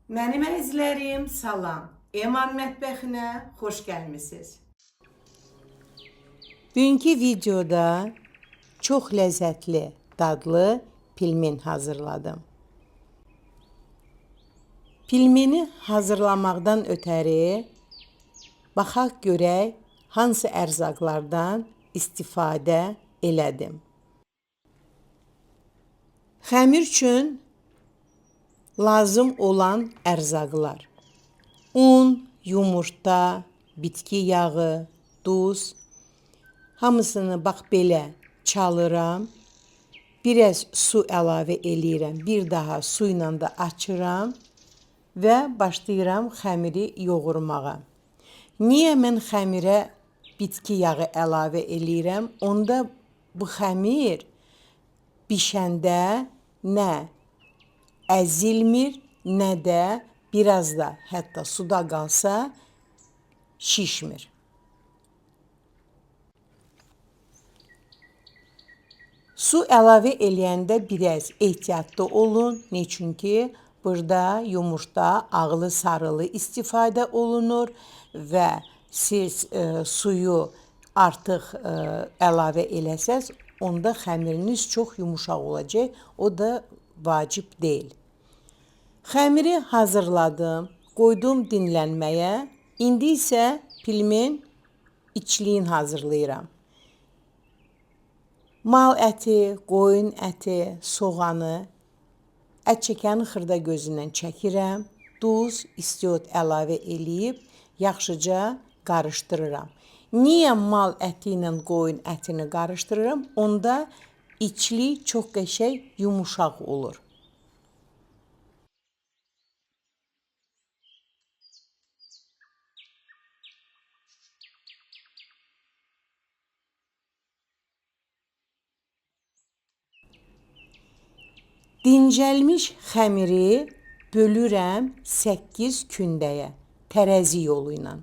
Mənim əzizlərim, salam. Eman mətbəxinə xoş gəlmisiniz. Bugünkü videoda çox ləzzətli, dadlı pilmen hazırladım. Pilmeni hazırlamaqdan ötəri baxaq görək hansı ərzaqlardan istifadə elədim. Xəmir üçün lazım olan ərzaqlar: un, yumurta, bitki yağı, duz. Hamısını bax belə çalıram. Biraz su əlavə eləyirəm. Bir daha su ilə də açıram və başlayıram xəmiri yoğurmağa. Niyə mən xəmirə bitki yağı əlavə eləyirəm? Onda bu xəmir bişəndə nə əzilmir, nə də biraz da hətta suda qalsa şişmir. Su əlavə eləyəndə biraz ehtiyatlı olun. Ne üçün ki, burada yumurta ağlı sarılı istifadə olunur və siz suyu artıq əlavə eləsəz, onda xəmiriniz çox yumuşaq olacaq. O da vacib deyil. Xəmiri hazırladım, qoydum dinlənməyə. İndi isə pilmen içliyin hazırlayıram. Mal əti, qoyun əti, soğanı ət çəkənin xırda gözündən çəkirəm. Duz, istiot əlavə eləyib yaxşıca qarışdırıram. Niyə mal əti ilə qoyun ətini qarışdırıram? Onda içlik çox qəşəng yumuşaq olur. Dincəlmiş xəmiri bölürəm 8 kündəyə tərəzi yolu ilə.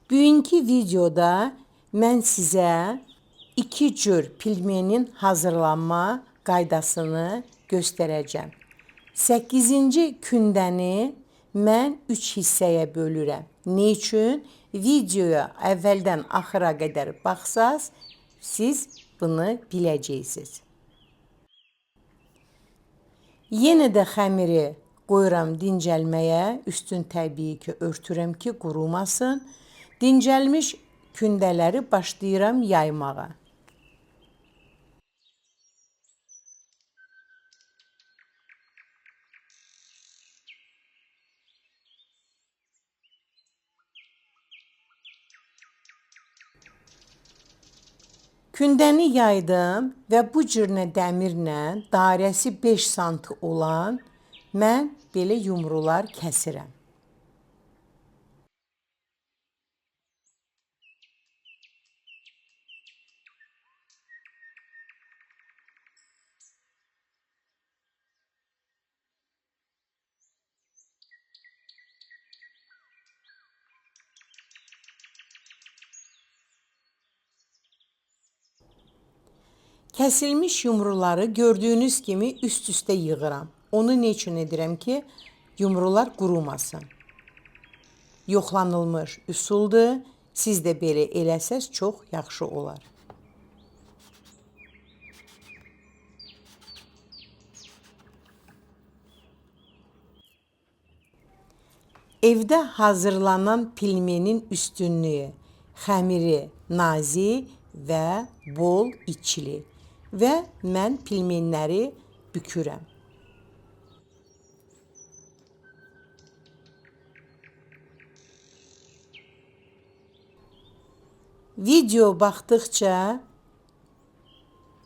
Bugünkü videoda mən sizə iki cür pilmenin hazırlanma qaydasını göstərəcəm. 8-ci kündəni mən 3 hissəyə bölürəm. Ne üçün? Videoya əvvəldən axıra qədər baxsaz, siz bunu biləcəksiniz. Yenə də xəmiri qoyuram dincəlməyə, üstün təbii ki, örtürəm ki, qurumasın. Dincəlmiş kündələri başlayıram yaymağa. Kündəni yaydım və bu cür dəmirlə dairəsi 5 sant olan mən belə yumrular kəsirəm. Kəsilmiş yumruları gördüyünüz kimi üst üstə yığıram. Onu nə üçün edirəm ki, yumrular qurumasın. Yoxlanılmış üsuldur. Siz də belə eləsəz çox yaxşı olar. Evdə hazırlanan pilmenin üstünlüyü xəmiri nazik və bol içli. Və mən pilmenləri bükürəm. Video baxdıqca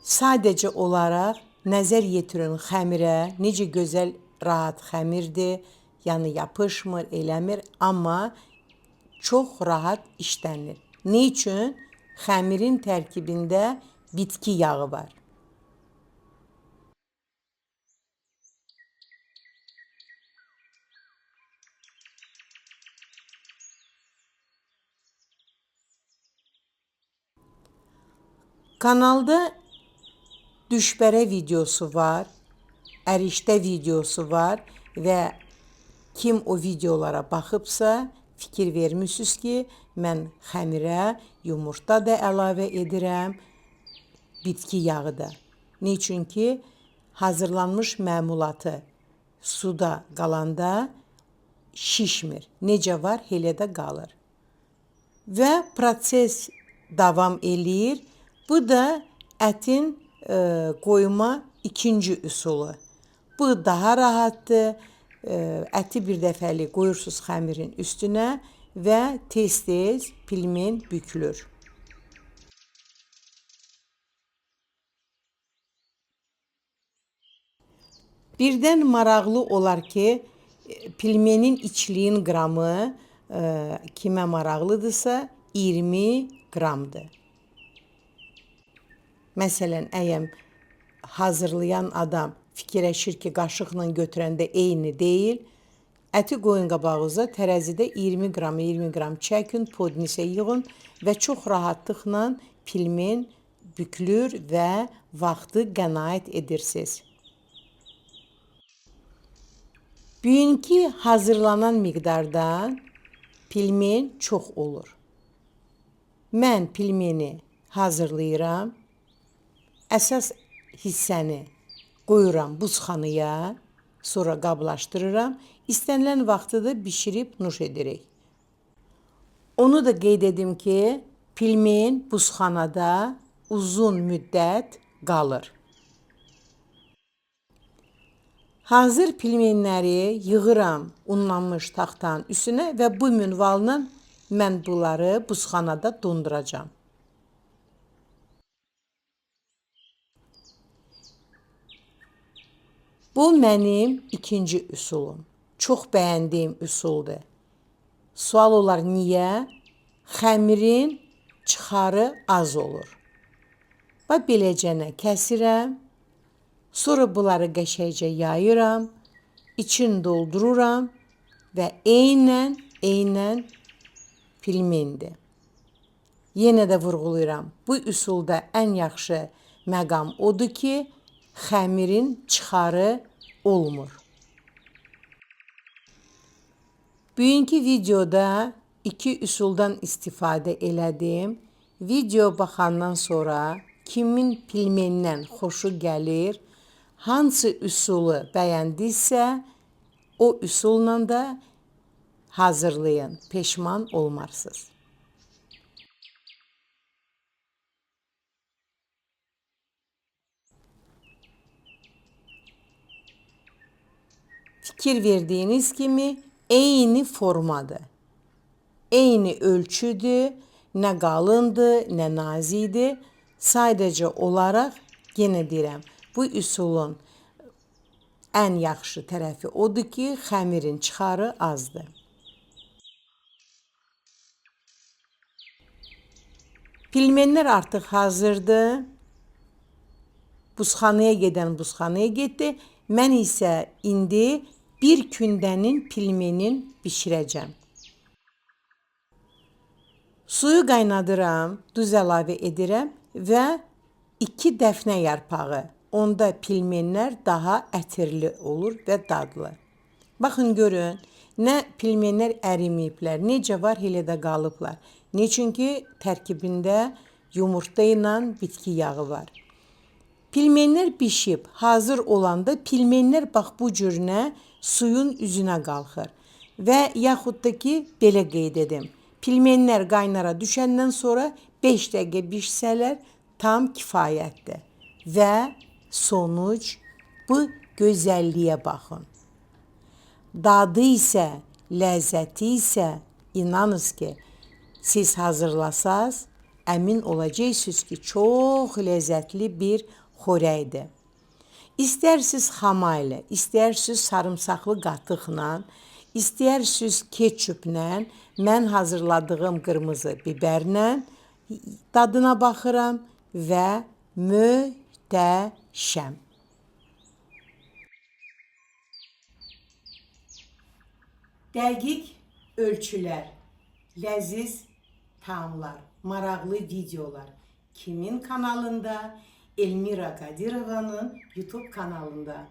sadəcə olaraq nəzər yetirin xəmirə, necə gözəl rahat xəmirdir, yəni yapışmır, eləmir, amma çox rahat işlənir. Nə üçün? Xəmirin tərkibində bitki yağı var. Kanalda düşbərə videosu var, ərişdə videosu var və kim o videolara baxıbsa, fikir vermişsiniz ki, mən xəmirə yumurta da əlavə edirəm, bitki yağı da. Nə üçün ki, hazırlanmış məmulatı suda qalanda şişmir. Necə var, elə də qalır. Və proses davam eləyir. Bu da ətin qoyma ikinci üsulu. Bu daha rahatdır. Əti bir dəfəlik qoyursunuz xəmirin üstünə və tez-tez pilmen bükülür. Birdən maraqlı olar ki, pilmenin içliyin qramı kimə maraqlıdırsa 20 qramdır. Məsələn, əgər hazırlayan adam fikirləşir ki, qaşıqla götürəndə eyni deyil, əti qoyun qabağınıza, tərəzidə 20 qram, 20 qram çəkin, podnisə yığın və çox rahatlıqla pilmen bükülür və vaxtı qənaət edirsiniz. Bugünkü hazırlanan miqdardan pilmen çox olur. Mən pilmeni hazırlayıram. Əsas hissəni qoyuram buzxanaya, sonra qablaşdırıram. İstənilən vaxtı da bişirib nuş edirik. Onu da qeyd edim ki, pilmen buzxanada uzun müddət qalır. Hazır pilmenləri yığıram unlanmış taxtanın üstünə və bu minvalla mən bunları buzxanada donduracağam. Bu mənim ikinci üsulum. Çox bəyəndiyim üsuldur. Sual olar niyə? Xəmirin çıxarı az olur. Bax beləcənə kəsirəm. Sonra bunları qəşəngcə yayıram, için doldururam və eynən pilmendir. Yenə də vurğulayıram. Bu üsulda ən yaxşı məqam odur ki, xəmirin çıxarı olmur. Bugünkü videoda iki üsuldan istifadə elədim. Video baxandan sonra kimin pilmenindən xoşu gəlir, hansı üsulu bəyəndiysə, o üsulla da hazırlayın. Peşman olmarsınız. Fikir verdiyiniz kimi eyni formadır. Eyni ölçüdür, nə qalındır, nə nazikdir. Sadəcə olaraq yenə deyirəm, bu üsulun ən yaxşı tərəfi odur ki, xəmirin çıxarı azdır. Pilmenlər artıq hazırdır. Buzxanaya gedən buzxanaya getdi. Mən isə indi bir kündənin pilmenin bişirəcəm. Suyu qaynadıram, duz əlavə edirəm və 2 dəfnə yarpağı. Onda pilmenlər daha ətirli olur və dadlı. Baxın görün, nə pilmenlər əriməyiblər, necə var elə də qalıblar. Ne çünki tərkibində yumurta ilə bitki yağı var. Pilmenlər bişib, hazır olanda pilmenlər bax bu cürünə suyun üzünə qalxır. Və yaxud da ki, belə qeyd edim. Pilmenlər qaynara düşəndən sonra 5 dəqiqə bişsələr tam kifayətdir. Və sonuc bu gözəlliyə baxın. Dadı isə, ləzzəti isə inanınız ki, siz hazırlasaz, əmin olacaqsınız ki, çox ləzzətli bir xörəkdir. İstərsiniz xama ilə, istərsiniz sarımsaqlı qatıqla, istərsiniz ketçupla, mən hazırladığım qırmızı biberlə dadına baxıram və möhtəşəm. Dəqiq ölçülər, ləziz taamlar, maraqlı videolar. Kimin kanalında? Elmira Kadirovanın YouTube kanalında.